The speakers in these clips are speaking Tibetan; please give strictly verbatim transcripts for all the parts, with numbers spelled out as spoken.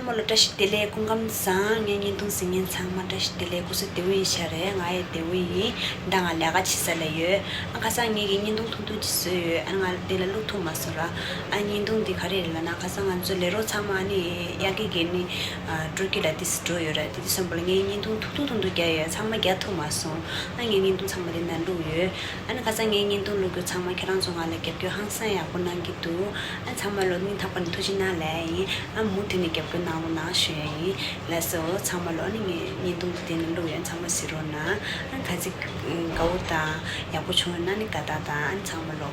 ཚང་མ་ལ་བཀྲ་ཤིས་བདེ་ལེགས། སྐུ་ཁམས་བཟང་། ངའི་བརྙན་ཐུང་གཟིགས་མཁན་ཚང་མ་བཀྲ་ཤིས་བདེ་ལེགས། སྐུ་གཟུགས་བདེ་པོ་ཡིན་ཤག་རེད། ང་ཡང་བདེ་པོ་ཡིན། ད་ང་ལས་ཀ་བྱེད་ས་ལ་ཡོད། ཨ་ཁ་སང་ངེད་ཀྱིས་བརྙན་ཐུང་ཐུང་ཐུང་ཅིག་བཟོས་ཡོད། ཨ་ང་དེ་ལ་བླུག་ཐུབ་མ་སོང་ར། ཨ་བརྙན་ཐུང་འདི་ག་རེ་རེད་ལབ་ན། ཁ་སང་ང་ཚོ་ལས་རོགས་ཚང་མ་ནི་དབྱར་ཁའི་གད་སྙིགས་སྤྲོད་ཀྱི་ལ་དེ་འགྲོ་ཡོད་ར། དེ་དུས་ཙམ་པ་ལ་ངས་བརྙན་ཐུང་ཐུང་ཐུང་ཐུང་ཐུང་རྒྱག་ཡོད། ཚང་མ་རྒྱག་ཐུབ་མ་སོང་། ཨ་ངས་བརྙན་ཐུང་ཚང་མ་དེ་ནང་བླུགས་ཡོད། ཨ་ནི་ཁ་སང་ངའི་བརྙན་ཐུང་བླུགས་རྒྱུ་ཚང་མ་ཁྱེད་རང་ཚོ་ང་ལ་རྒྱབ་སྐྱོར་ཧང་སང་ཡག་པོ་གནང་གི་འདུག་ཨ་ཚང་མ་ལོ་སྙིང་ཐག་པ་ནས་ཐུགས་རྗེ་གནང་ལབ་ཡིན། ཨ་མུ་མཐུད་ནས་རྒྱབ་སྐྱོར་གནང་རོགས་གནང་ཞུ་ཡ་ཡིན། ལགས་སོ། ཚང་མ་ལོ་ཨ་ནི་ངའི་བརྙན་ཐུང་དེ་ནས་བླུགས་ཡོད། ཚང་མ་གཟིགས་རོགས་གནང་། ཨ་ག་ཚོད་དགའ་བོ་དང་ཡག་པོ་བྱུང་ཡོད་ན་ནི་དགའ་རྟགས་དང་། ཨ་ནི་ཚང་མ་ལོ་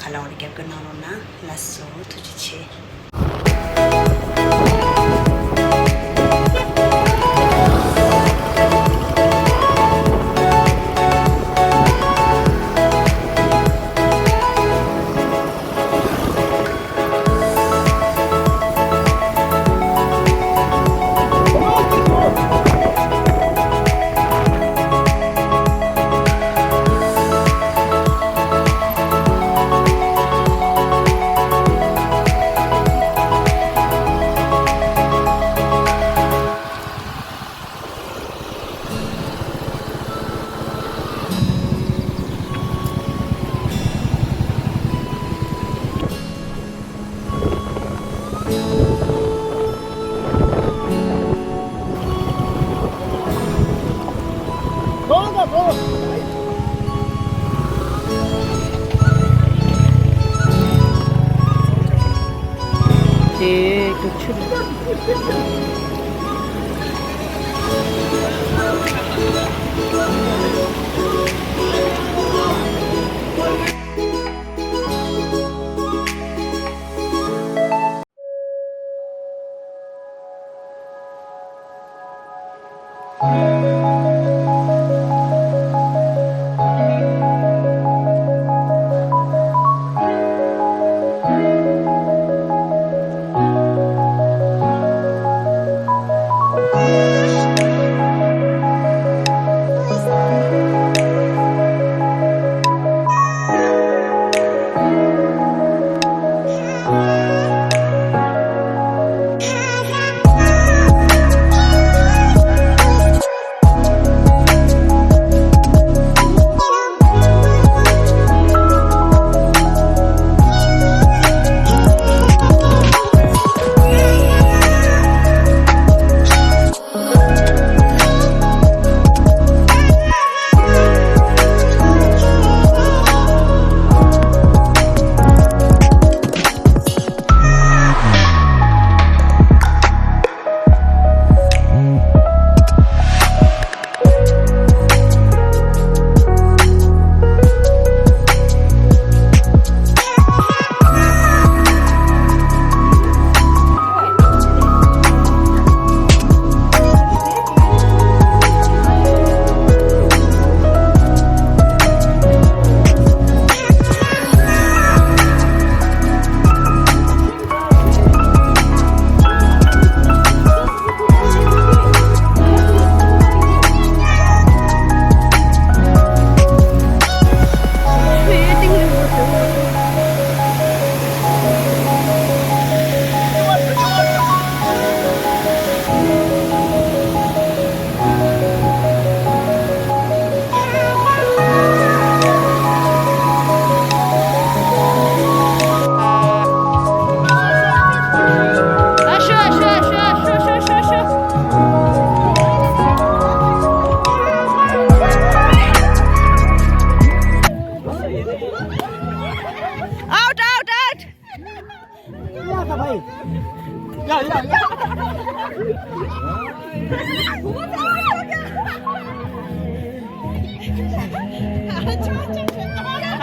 ཁ་ལ་བ་ལ་རྒྱབ་སྐྱོར་གནང་རོགས་གནང་། ལགས་སོ། ཐུགས་རྗེ་ཆེ། དེ་དུ་ཆུ།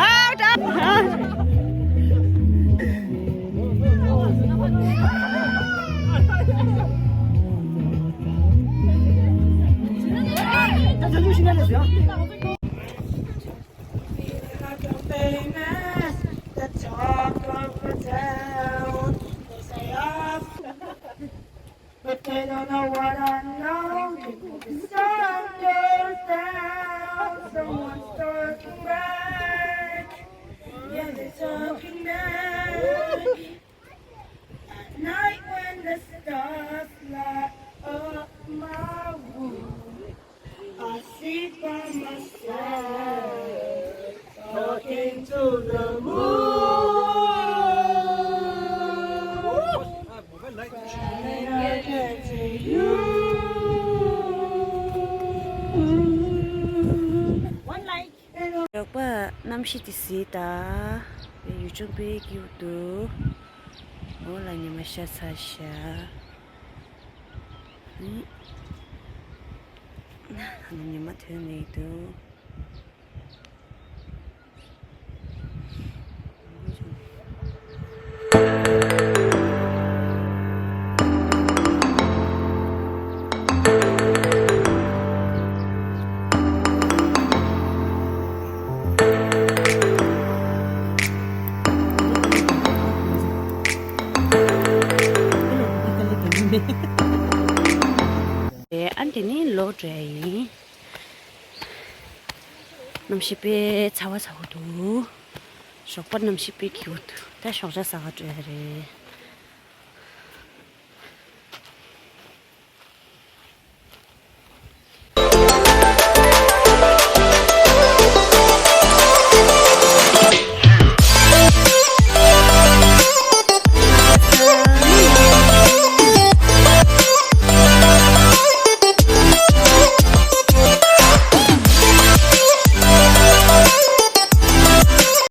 Out, out, out! But they don't know what I know. People be strangers down. Someone's talking back. Yeah, they're talking back. At night when the Just like a my womb, I sleep by myself, talking to the moon. Trying to get to you. One light. རོགས་པ་གནམ་གཤིས་དེ་གཟིགས་དང་། ཡུལ་ལྗོངས་དཔེ་སྐྱིད་པོ་འདུག་འོ་ལ་ཉི་མ་ཤར་ཚར་ཤག་ཨ་ནི་ཉི་མ་དོན་མེད་འདུག་ཨ་འདི་ནི་ལོག་འགྲོ་ཡ་ཡིན། གནམ་གཤིས་དཔེ་ཚ་བ་ཚ་བོ་འདུག་ཞོགས་པ་གནམ་གཤིས་དཔེ་སྐྱིད་པོ་འདུག་ད་ཞོགས་ཇ་ཟ་ག་འགྲོ་ཡ་རེད།